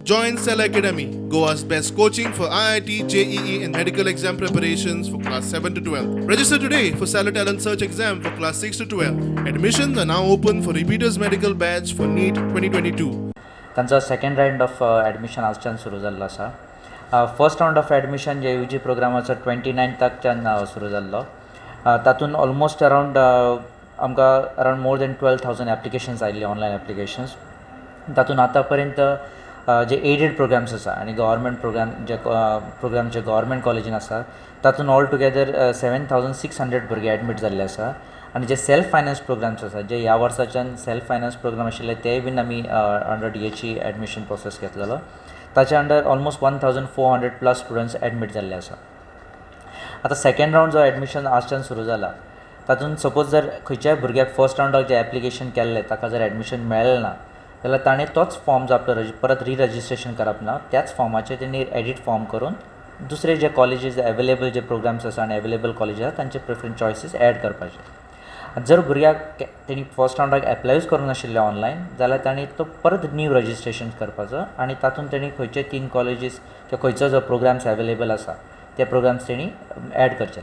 Join Cell Academy, Goa's best coaching for IIT, JEE, and medical exam preparations for class 7 to 12. Register today for Stellar Talent Search exam for class 6 to 12. Admissions are now open for repeaters medical batch for NEET 2022. तांचो second round of admission आजच्यान सुरू जाल्लो आसा. First round of admission J you जी प्रोग्रामाचो 29थाकच्यान सुरू जाल्लो. तातूंत almost around आमकां around more than 12,000 applications आयिल्ली, ऑनलायन एप्लिकेशन्स. तातूंत आतां पर्यंत जे एडेड प्रोग्राम्स आसा आनी गव्हर्मेंट प्रोग्राम जे गव्हर्मेंट कॉलेजीन आसा, तातूंत ऑल टुगेदर 7600 भुरगे एडमीट जाल्ले आसा. आनी जे सेल्फ फायनान्स प्रोग्राम्स आसा, जे ह्या वर्साच्यान सेल्फ फायनान्स प्रोग्राम आशिल्ले, तेय बीन आमी under DHE admission process घेतलेलो. ताच्या under almost 1400 plus students admit जाल्ले आसा. आतां सेकंड रावंड जो एडमिशन आजच्यान सुरू जाला, तातूंत सपोज जर खंयच्याय भुरग्याक फर्स्ट रावंडाक जें एप्लिकेशन केल्लें ताका जर एडमिशन मेळ्ळें ना जाल्यार ताणें तोच फॉर्म जो आपलो परत रिरजिस्ट्रेशन करप ना. त्याच फॉर्माचेर तेणी एडिट फॉर्म करून दुसरे जे कॉलेजीस एवेलेबल, जे प्रोग्राम्स आसा आनी एवेलेबल कॉलेजीस आसा, तांचे प्रिफरन्स चॉयसीस एड करपाचे. जर भुरग्याक तेणी फर्स्ट रावंडाक एप्लायूच करूंक नाशिल्लें ऑनलायन, जाल्यार तांणी तो परत न्यू रजिस्ट्रेशन करपाचो आनी तातूंत तेणी खंयचे तीन कॉलेजीस किंवा खंयचो जो प्रोग्राम्स एवेलेबल आसा, ते प्रोग्राम्स तेणी एड करचे.